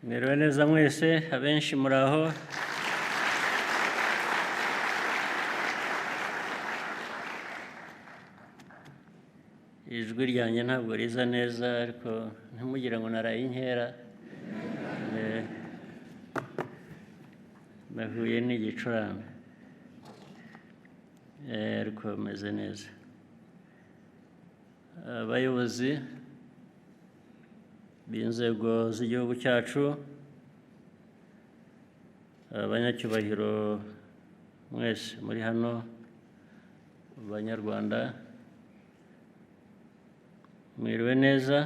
Mwiriwe neza mwese, abenshi muri aho. Ijwi ryanjye ntabwo riza neza, ariko ntimugire ngo naraye inkera. Nahuye n'igicurane, ariko meze neza. Abayobozi b'inzego z'igihugu cyacu, abanyacyubahiro mwese muri hano, Banyarwanda, mwiriwe neza.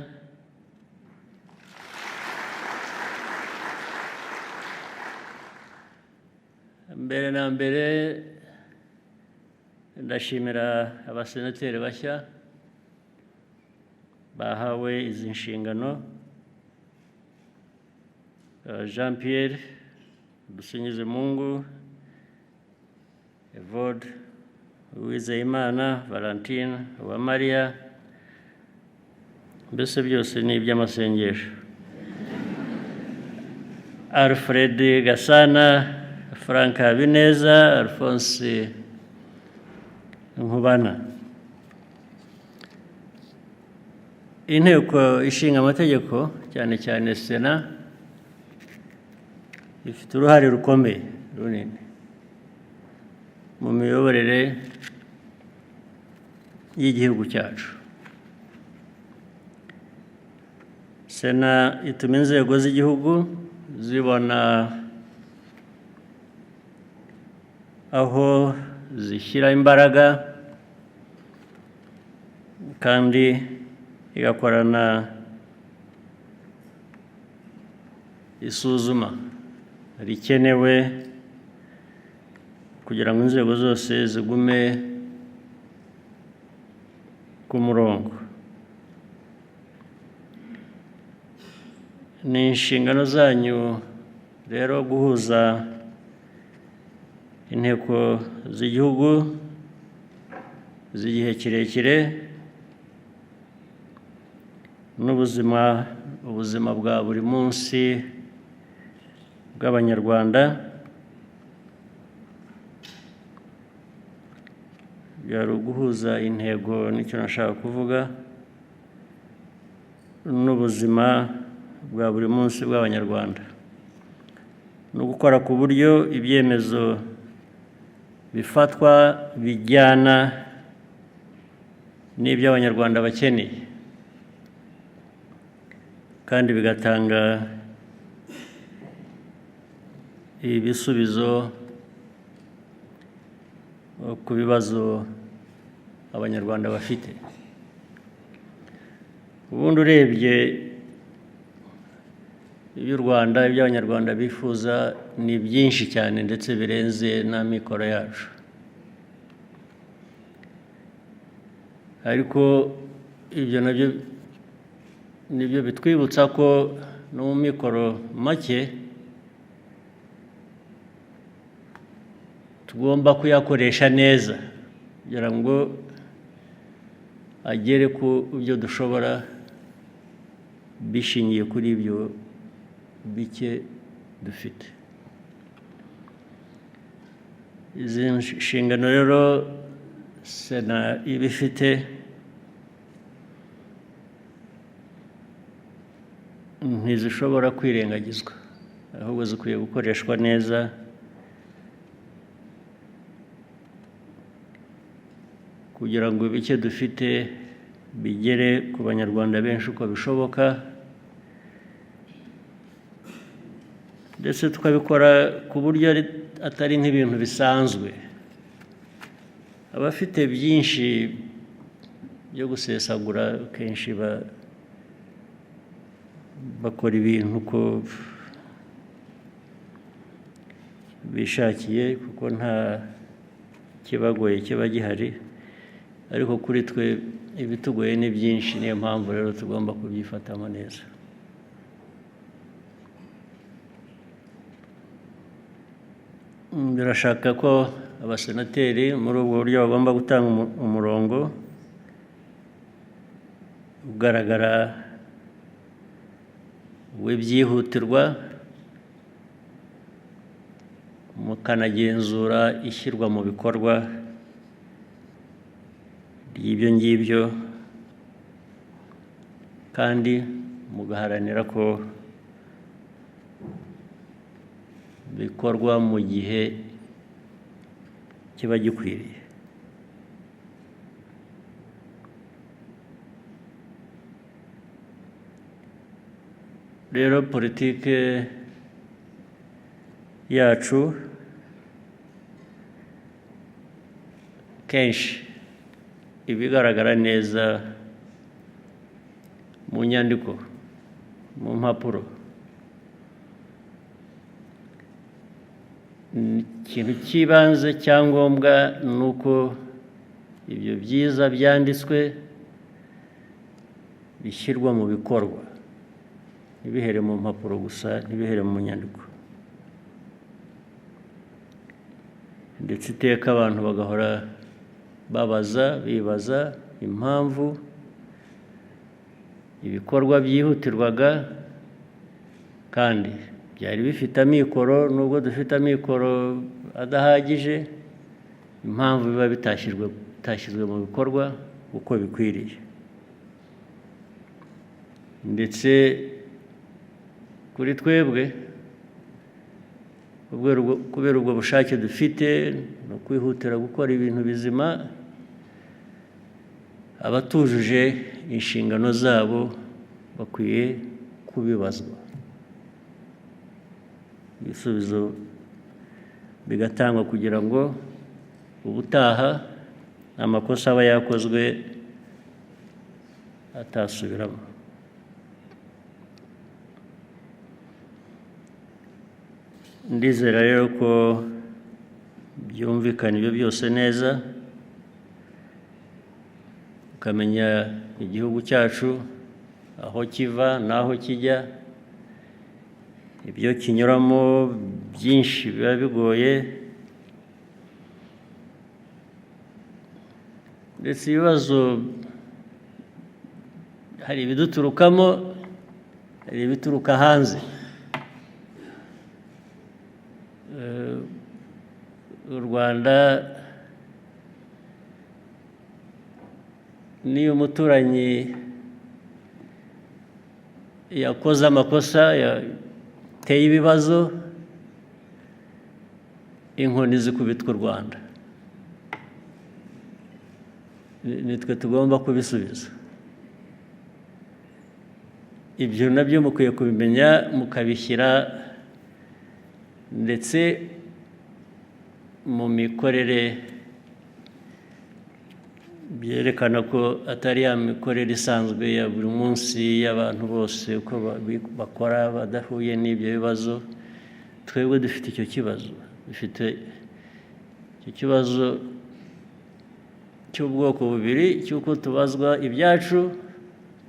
Mbere na mbere ndashimira abasenateri bashya bahawe izi nshingano, Jean Pierre Dusingizemungu, Evode Uwizeyimana, Valentine Uwamariya. Mbese byose ni iby'amasengesho, Alfred Gasana, Frank Habineza, Alphonse Nkubana. Inteko Ishinga Amategeko, cyane cyane Sena, ifite uruhare rukomeye runini mu miyoborere y'igihugu cyacu. Sena ituma inzego z'igihugu zibona aho zishyira imbaraga, kandi igakorana isuzuma rikenewe kugira ngo inzego zose zigume ku murongo. Ni inshingano zanyu rero guhuza intego z'igihugu z'igihe kirekire n'ubuzima, ubuzima bwa buri munsi bw'Abanyarwanda. Byari uguhuza intego, nicyo nashaka kuvuga, n'ubuzima bwa buri munsi bw'Abanyarwanda, no gukora ku buryo ibyemezo bifatwa bijyana n'ibyo Abanyarwanda bakeneye, kandi bigatanga ibisubizo ku bibazo Abanyarwanda bafite. Ubundi urebye iby'u Rwanda, ibyo Abanyarwanda bifuza ni byinshi cyane, ndetse birenze n'amikoro yacu. Ariko ibyo nabyo nibyo bitwibutsa ko no mu mikoro make tugomba kuyakoresha neza kugira ngo agere ku byo dushobora bishingiye kuri ibyo bike dufite. Izi nshingano rero Sena iba ifite ntizishobora kwirengagizwa, ahubwo zikwiye gukoreshwa neza kugira ngo ibike dufite bigere ku Banyarwanda benshi uko bishoboka, ndetse tukabikora ku buryo atari nk'ibintu bisanzwe. Abafite byinshi byo gusesagura kenshi bakora ibintu uko bishakiye, kuko nta kibagoye kiba gihari. Ariko kuri twe ibitugoye ni byinshi, niyo mpamvu rero tugomba kubyifatamo neza. Birashaka ko abasenateri muri ubwo buryo bagomba gutanga umurongo ugaragara w'ibyihutirwa. Mukanagenzura ishyirwa mu bikorwa ry'ibyo ngibyo, kandi mugaharanira ko bikorwa mu gihe kiba gikwiriye. Rero politike yacu kenshi ibigaragara neza mu nyandiko, mu mpapuro. Ikintu cy'ibanze cyangombwa ni uko ibyo byiza byanditswe bishyirwa mu bikorwa, ntibihere mu mpapuro gusa, ntibihere mu nyandiko. Ndetse iteka abantu bagahora babaza, bibaza impamvu ibikorwa byihutirwaga kandi byari bifite amikoro, nubwo dufite amikoro adahagije, impamvu biba bitashyizwe mu bikorwa uko bikwiriye. Ndetse kuri twebwe kubera ubwo bushake dufite no kwihutira gukora ibintu bizima, abatujuje inshingano zabo bakwiye kubibazwa, ibisubizo bigatangwa kugira ngo ubutaha amakosa aba yakozwe atasubiramo. Ndizera rero ko byumvikana ibyo byose neza, ukamenya igihugu cyacu aho kiva n'aho kijya, ibyo kinyuramo byinshi biba bigoye, ndetse ibibazo hari ibiduturukamo, hari ibituruka hanze. U Rwanda niyo umuturanyi yakoze amakosa, yateye ibibazo, inkoni zikubitwa u Rwanda, nitwe tugomba kubisubiza. Ibyo nabyo mukwiye kubimenya, mukabishyira ndetse mu mikorere, byerekana ko atari ya mikorere isanzwe ya buri munsi y'abantu bose uko bakora badahuye n'ibyo bibazo. Twebwe dufite icyo kibazo, dufite icyo kibazo cy'ubwoko bubiri, cy'uko tubazwa ibyacu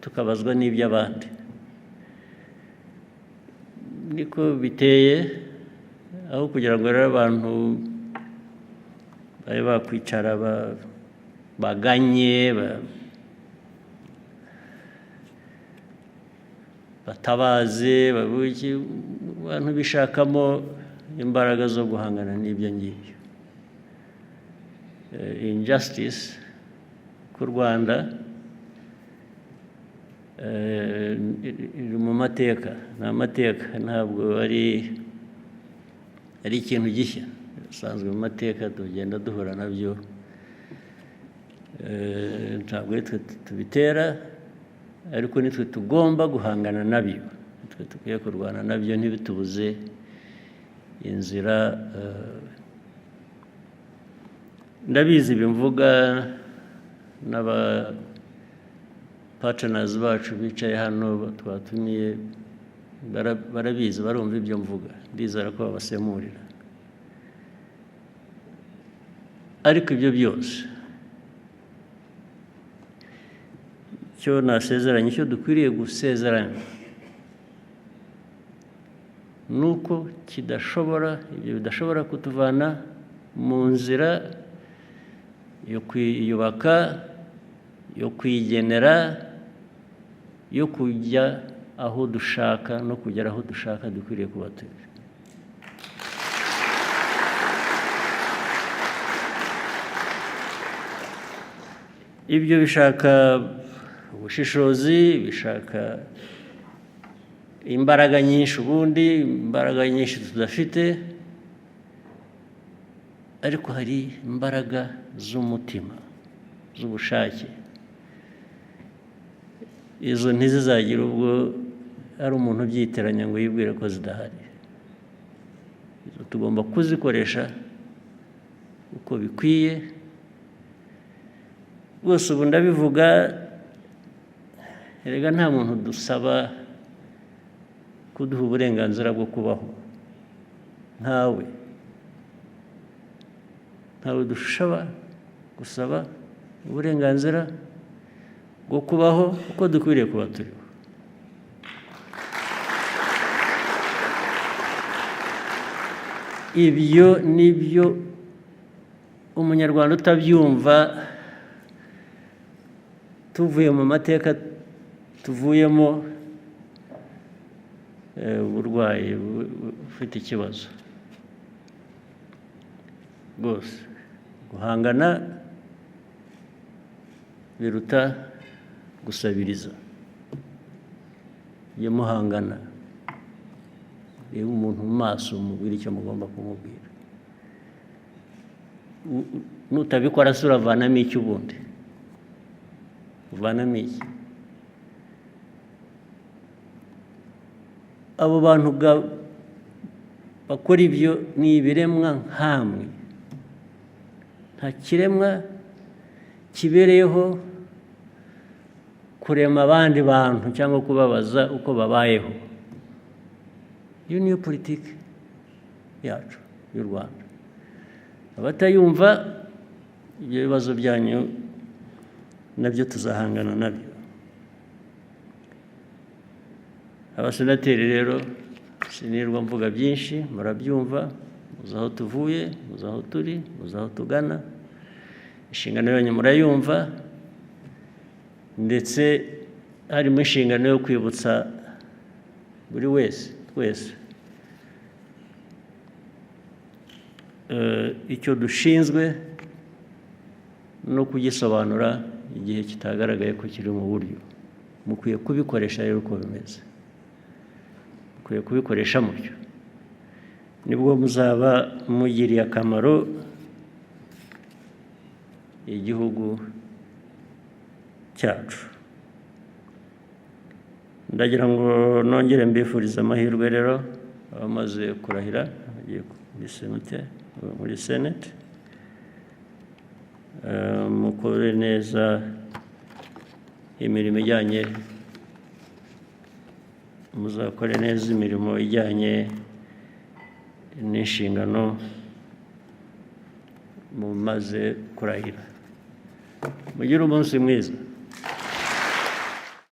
tukabazwa n'iby'abandi. Niko biteye, aho kugira ngo rero abantu babe bakwicara baganye, batabaze, babuki, abantu bishakamo imbaraga zo guhangana n'ibyo ngibyo. Injustice ku Rwanda iri mu mateka, ni amateka, ntabwo ari ikintu gishya, bisanzwe mu mateka tugenda duhura nabyo. Ntabwo ari twe tubitera, ariko nitwe tugomba guhangana nabyo, nitwe dukwiye kurwana nabyo, ntibitubuze inzira. Ndabizi bimvuga n'aba partners bacu bicaye hano twatumiye, barabizi, barumva ibyo mvuga, ndizera ko babasemurira. Ariko ibyo byose icyo nasezeranye, icyo dukwiriye gusezerana, nuko ibyo bidashobora kutuvana mu nzira yo kwiyubaka, yo kwigenera, yo kujya aho dushaka no kugera aho dushaka dukwiriye kuba turi. Ibyo bishaka ubushishozi, bishaka imbaraga nyinshi, ubundi imbaraga nyinshi tudafite, ariko hari imbaraga z'umutima, z'ubushake. Izo ntizizagire ubwo ari umuntu ubyitiranya ngo yibwire ko zidahari. Izo tugomba kuzikoresha uko bikwiye rwose. Ubu ndabivuga, erega nta muntu dusaba kuduha uburenganzira bwo kubaho. Ntawe, ntawe dushobora gusaba uburenganzira bwo kubaho uko dukwiriye kuba turiho. Ibyo ni byo Umunyarwanda utabyumva, tuvuye mu mateka tuvuyemo, uburwayi ufite ikibazo rwose. Guhangana biruta gusabiriza. Mujye muhangana, reba umuntu mu maso, umubwire icyo mugomba kumubwira. Nutabikora se uravanamo iki? Ubundi uvanamo iki? Abo bantu bakora ibyo ni ibiremwa nkamwe. Nta kiremwa kibereyeho kurema abandi bantu cyangwa kubabaza uko babayeho. Iyo niyo politiki yacu y'u Rwanda. Abatayumva, ibyo bibazo byanyu nabyo tuzahangana nabyo. Abasenateri rero, sinirwa mvuga byinshi, murabyumva. Muzi aho tuvuye, muzi aho turi, muzi aho tugana. Inshingano yanyu murayumva, ndetse harimo inshingano yo kwibutsa buri wese, twese, icyo dushinzwe no kugisobanura igihe kitagaragaye ko kiri mu buryo. Mukwiye kubikoresha rero uko bimeze, mukwiye kubikoresha mutyo, nibwo muzaba mugiriye akamaro igihugu cyacu. Ndagira ngo nongere mbifurize amahirwe rero abamaze kurahira bagiye muri senate. Muri senate mukore neza imirimo ijyanye, muzakore neza imirimo ijyanye n'inshingano mumaze kurahira. Mugire umunsi mwiza.